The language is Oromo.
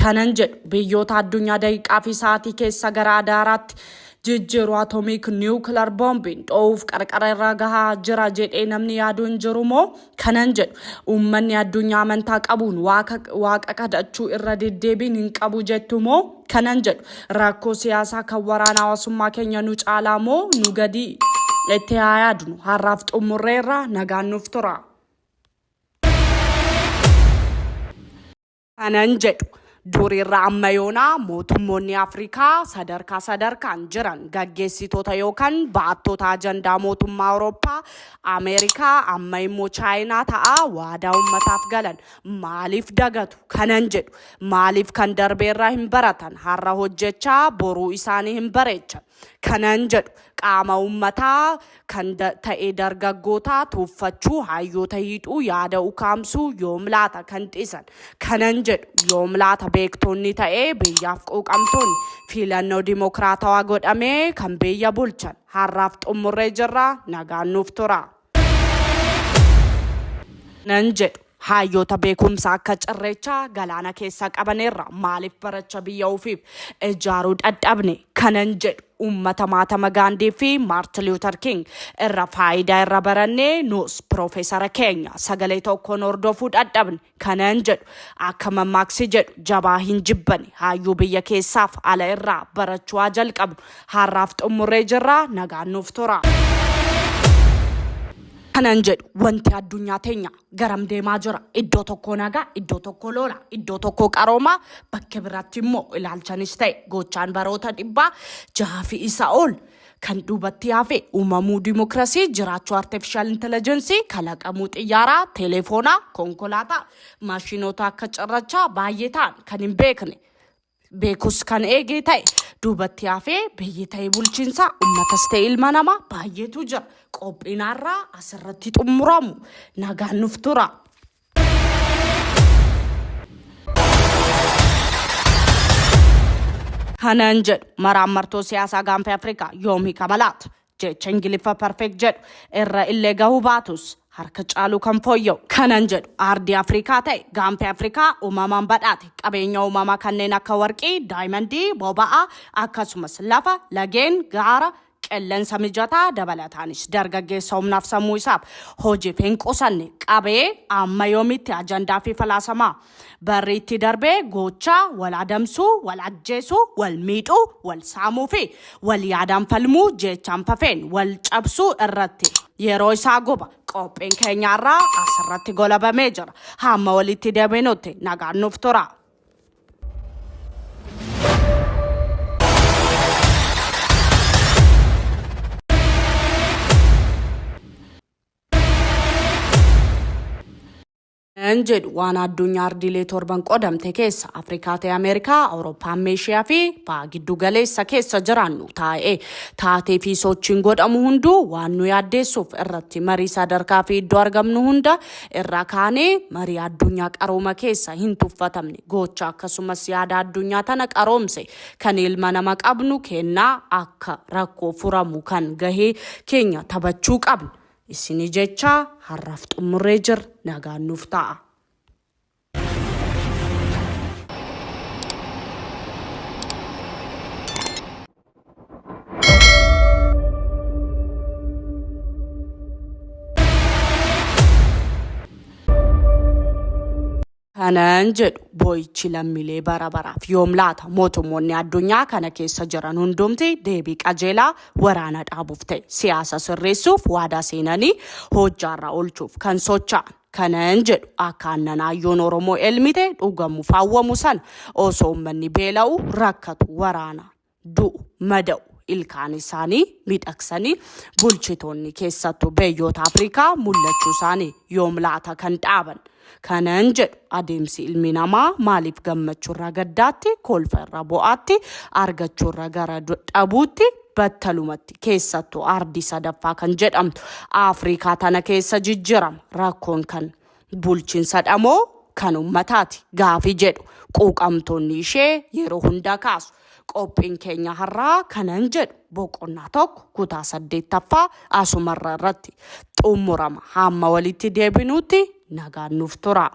Kanan jedhu biyyoota addunyaa daqiiqaa fi sa'aatii keessa gara adaaraatti jijjiiru atomic nuclear boombiin dho'uuf qarqara irra gahaa jira jedhee namni yaadu hin jiru moo? Kanan jedhu uummanni addunyaa amantaa qabuun waaqa kadhachuu irra deddeebiin hin qabu jettu moo? Kanan jedhu rakkoo siyaasaa kan waraana hawaasummaa keenya nu caalaa moo nu gadii? Itti haa yaadnu. Har'aaf xumurreerra nagaan nuuf tura. Kanan jedhu duriirra amma yoonaa mootummoonni Afrikaa sadarkaa sadarkaan jiran gaggeessitoota yookan ba'attoota ajandaa mootummaa Awurooppaa, Ameerikaa, amma immoo Chaayinaa ta'aa waadaa ummataaf galan maaliif dagatu? Kanan jedhu maaliif kan darbeerraa hin baratan? Har'a hojjechaa boruu isaanii hin bareechan? Kanan jedhu qaama ummataa kan ta'e dargaggootaa tuuffachuu, hayyoota hiidhuu, yaada ukaamsuu yoom laata kan dhiisan? Kanan jedhu yoom laata beektoonni ta'ee biyyaaf quuqamtoonni filannoo dimokiraatawaa godhamee kan biyya bulchan? Har'aaf xummurree jirra nagaan nuuf tura. Nan jedhu hayyoota beekumsa akka cirreechaa galaana keessaa qabaneerra maaliif baracha biyya ofiif ijaaruu dhadhabne? Kanan jedhu uummata Maatama Gaandii fi Maartin Luuter King irra faayidaa irra barannee nus piroofeesara keenya sagalee tokkoon hordofuu dhadhabne? Kanan jedhu akka mammaaksi jedhu jabaa hin jibbani hayyuu biyya keessaaf ala irraa barachuu haa jalqabnu. Har'aaf xummurree jirra nagaan nuuf tura. Kanan jedhu wanti addunyaa teenya garam deemaa jira? Iddoo tokkoo nagaa, iddoo tokkoo lola, iddoo tokkoo qaroomaa, bakka biraatti immoo ilaalchanis ta'e gochaan baroota dhibbaa jaha fi isa ol kan duubatti hafe uumamuu dimokirasii, jiraachuu artificial intelligence, kalaqamuu xiyyaaraa, teleefoonaa, konkolaataa, maashinoota akka cirrachaa baay'ee ta'an kan hin beekne beekus kan eegee ta'e duubatti hafee biyyi ta'e bulchiinsa uummatas ta'e ilma namaa baay'eetu jira. Qophiin har'aa asirratti xumuramu. Nagaan nuuf tura. Kanan jedhu maraammartoo siyaasaa gaanfa Afrikaa yoom hiikama laata? Jecha Ingiliffa perfect jedhu irra illee gahuu baatus harka caaluu kan fooyya'u. Kanan jedhu aardii Afrikaa ta'e gaanfi Afrikaa uumamaan badhaate qabeenya uumamaa kanneen akka warqii, daayimandii, boba'aa akkasumas lafa, lageen, gaara, qillensa mijataa dabalataanis dargaggeessa humnaaf sammuu isaaf hojiif hin qusanne qabee amma yoomitti ajandaa fi falaasamaa barri itti darbee gochaa wal adamsuu, wal ajjeesuu, wal miidhuu, wal saamuu fi wal yaadaan falmuu jechaan fafeen wal cabsuu irratti yeroo isaa guba. Qophiin keenya irraa asirratti golabamee jira. Hamma walitti deebinutti nagaan nuuf tura. Kan jedhu waan addunyaa ardiilee torban qodamte keessa Afrikaa ta'e Ameerikaa, Awurooppaa, Eeshiyaa fi Baha Giddu Galeessa keessa jiraannu taa'ee taatee fi sochiin godhamu hunduu waan nu yaaddeessuuf irratti marii sadarkaa fi iddoo argamnu hunda irraa kaanee marii addunyaa qarooma keessa hin tuffatamne gocha akkasumas yaada addunyaa tana qaroomse kan ilma nama qabnu kennaa akka rakkoo furamu kan gahee keenya taphachuu qabna. Isini jechaa har'aaf xummurree jirra nagaan nuuf ta'a. Kanan jedhu boo'ichi lammiilee bara baraaf yoom laata? Mootummoonni addunyaa kana keessa jiran hundumti deebii qajeelaa waraana dhaabuuf ta'e siyaasa sirreessuuf waadaa seenanii hojjaarra oolchuuf kan socha'an. Kanan jedhu akka aannan aayyoon Oromoo elmite dhugamuuf hawwamu sana osoo uummanni beela'u rakkatu waraana du'u, mada'u ilkaan isaanii miidhagsanii bulchitoonni keessattuu biyyoota Afrikaa mul'achuu isaanii yoom laata kan dhaaban? Kanan jedhu adeemsi ilmi namaa maaliif gammachuurraa gaddaatti, kolfa irraa bo'aatti, argachuurraa gara dhabuutti battalumatti keessattuu ardii sadaffaa kan jedhamtu Afrikaa tana keessa jijjirama rakkoon kan bulchinsadha moo kan ummataati gaafii jedhu quuqamtoonni ishee yeroo hundaa kaasu. Qophiin keenya har'aa kanan jedhu boqonnaa tokko kutaa saddeettaffaa asumarra irratti xumurama. Hamma walitti deebinuutti nagaan nuuf tura.